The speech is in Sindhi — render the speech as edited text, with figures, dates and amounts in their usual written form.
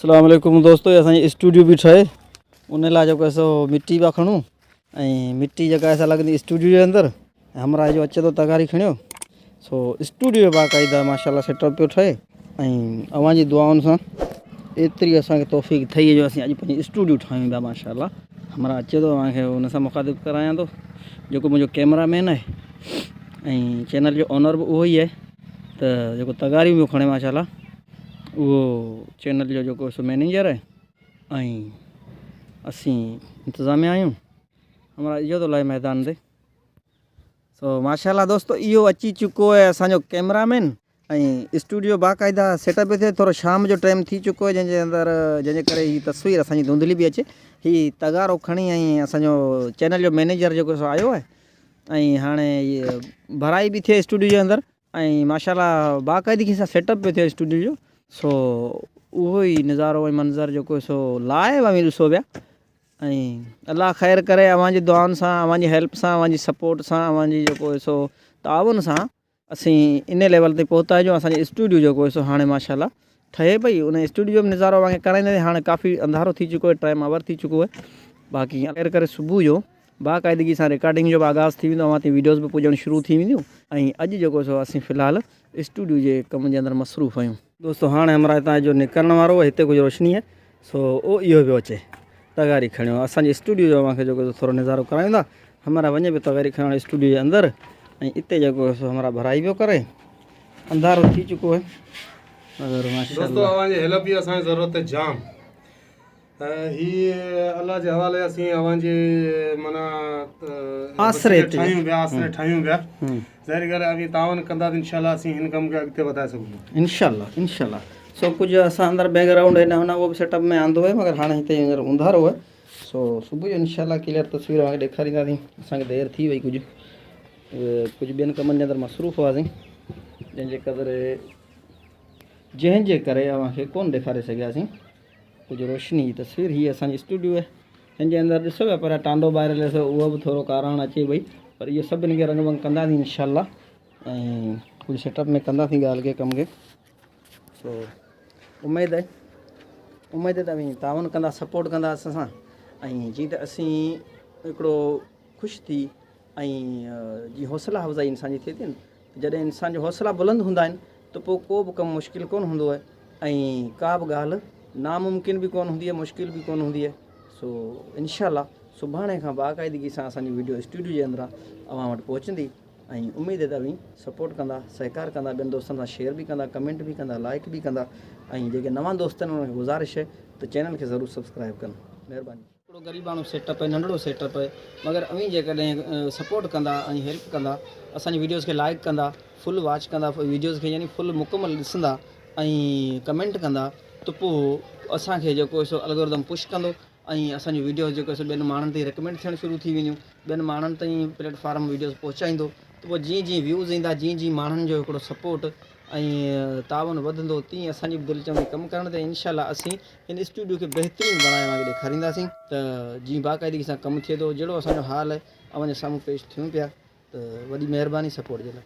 اسلام عليڪم دوستو هي اسان جي اسٽوڊيو به ٺهي ان لاء جيڪو سو مٽي پيا کڻون ۽ مٽي جيڪا سا لڳندي اسٽوڊيو جي اندر همراهه جو اچي ٿو تغاري کڻيو سو اسٽوڊيو باقاعده ماشاءالله سيٽ اپ پيو ٺهي ۽ اوهان جي دعائن سان ايتري اسان کي توفيق ٿئي جو اسين اڄ پنهنجي اسٽوڊيو ٺاهيون پيا ماشاءالله همراهه اچي ٿو اوهان کي ان سان مخاطب ڪرايان ٿو جيڪو منهنجو ڪيمرا مين آهي ۽ چينل جو اونر به اهو ئي آهي ته جيڪو تغاريون پيو کڻي ماشاءالله اهو چينل جو جيڪو سو مئنيجر آهي ۽ اسين انتظاميا آهيون همراهه اهو ٿو لهي ميدان تي سو ماشاءالله دوستو اهو اچي چڪو آهي اسانجو ڪيمرا مين ۽ اسٽوڊيو باقاعده سيٽ اپ ٿئي ٿورو شام جو ٽائيم ٿي چڪو آهي جنهن جي اندر جنهن جي ڪري هي تصوير اسانجي ڌنڌلي به اچي هي تغارو کڻي ۽ اسانجو چينل جو مئنيجر جيڪو سو آيو آهي ۽ هاڻي ڀرائي به ٿئي اسٽوڊيو جي اندر ۽ ماشاءالله باقاعدگي سان سيٽ اپ پيو ٿئي اسٽوڊيو جو سو اهو ئي نظارو ۽ منظر جيڪو سو لائيو اوهين ڏسو پيا ۽ الله خير ڪري اوهان جي دعائن سان اوهان جي هيلپ سان اوهان جي سپورٽ سان اوهان جي جيڪو سو تعاون سان اسين ان ليول تي پهتا آهيون جو اسان جي اسٽوڊيو جيڪو سو هاڻي ماشاءالله ٺهي پئي ان اسٽوڊيو جو به نظارو اوهان کي ڪرائينداسين هاڻي ڪافي انڌارو ٿي چڪو آهي ٽائيم اوور ٿي چڪو آهي باقي خير ڪري صبح جو باقاعدگي سان رڪارڊنگ جو به آغاز ٿي ويندو اوهان تائين ويڊيوز به پڄڻ شروع ٿي وينديون ۽ اڄ جيڪو سو اسين في الحال اسٽوڊيو جي ڪم جي اندر مصروف آهيون. دوستو هاڻ همراهه هتان جو نڪرڻ وارو هو هتي ڪجهه روشني آهي سو او اهو پيو اچي تغاري کڻيو اسان جي اسٽوڊيو جو اوهان کي جيڪو سو ٿورو نظارو ڪرايون ٿا همراهه وڃي پيو تغاري کڻڻ اسٽوڊيو جي اندر ۽ اتي جيڪو سو همراهه ڀرائي پيو ڪري انڌارو ٿي چڪو آهي مگر ماشاء دوستو الله اوهان جي هيلپ جي اسان کي ضرورت جام هي الله جي حوالي اسين اوهان جي معنيٰ آسري تي ٺاهيون پيا آسري ٺاهيون پيا ظاهري ڳالهه آهي اوهين تعاون ڪندا ته انشاء الله اسين هن ڪم کي اڳتي وڌائي سگهون ٿا. انشاء الله انشاء الله سو ڪجهه اسان اندر بيڪ گرائونڊ هيڏانهن هوڏانهن اهو به سيٽ اپ ۾ آندو آهي مگر هاڻي هتي هينئر اونڌارو آهي سو صبح جو انشاء الله ڪليئر تصوير اوهان کي ڏيکارينداسين اسان کي دير ٿي وئي ڪجهه ڪجهه ٻين ڪمن جي اندر مصروف هئاسين جنهن جي قدر جنهن جي ڪري اوهان کي ڪونه ڏيکاري سگهياسين ڪجهه روشني جي تصوير هي اسان جي اسٽوڊيو آهي هن جي اندر ڏسو پيا پر ٽانڊو ٻاهر هليو سو اهو به ٿورو ڪاراڻ اچي وئي پر اهو سڀني کي رنگ بنگ ڪنداسين انشاء الله ۽ ڪجهه سيٽ اپ ۾ ڪنداسين ڳالهه کي ڪم کي سو اميد آهي اميد ته اوهين تعاون ڪندا سپورٽ ڪندا اسان سان ۽ جيئن ته اسين هڪڙو خوش ٿي ۽ جي حوصله افزائي انسان جي ٿئي ٿي نه جڏهن انسان جو حوصلا بلند هوندا آهن ته پوء ڪو به ڪم مشڪل ڪونه هوندو آهي ۽ ڪا به ڳالهه ناممڪن به ڪونه هوندي آهي مشڪل به ڪونه هوندي آهي سو انشاء الله سڀاڻي کان باقاعدگي سان اسان جي ويڊيو اسٽوڊيو جي اندران اوهان وٽ پهچندي ۽ اميد ته اوهين سپورٽ ڪندا سهڪار ڪندا ٻين دوستن سان شيئر به ڪندا ڪمينٽ به ڪندا لائڪ به ڪندا ۽ جيڪي نوان دوست آهن انهن کي گذارش آهي ته چينل کي ضرور سبسڪرائب ڪن مهرباني. هڪڙو غريباڻو سيٽ اپ آهي ننڍڙو سيٽ اپ آهي مگر اوهين جيڪڏهن سپورٽ ڪندا ۽ هيلپ ڪندا اسان جي ويڊيوز کي لائڪ ڪندا فل واچ ڪندا ويڊيوز کي يعني فل مڪمل ڏسندا ۽ ڪمينٽ ڪندا ته پوء اسان کي جيڪو سو الگورٿم پش ڪندو ۽ اسان جون ويڊيوز جيڪو سو ٻين ماڻهن تائين ريڪمينڊ ٿيڻ شروع ٿي وينديون ٻين ماڻهن تائين پليٽ فارم ويڊيوز پهچائيندو ته پوء جيئن جيئن ويوز ايندا جيئن جيئن ماڻهن جو هڪڙو سپورٽ ۽ تعاون وڌندو تيئن اسان جي به دل چوندي ڪم ڪرڻ تي انشاء الله اسين هن اسٽوڊيو کي بهترين بڻائي اوهان کي ڏيکارينداسين ته جيئن باقاعدگي سان ڪم ٿئي ٿو جهڙو اسان جو حال آهي اوهان جي سامهون پيش ٿيون پيا ته وڏي مهرباني سپورٽ جي لاء.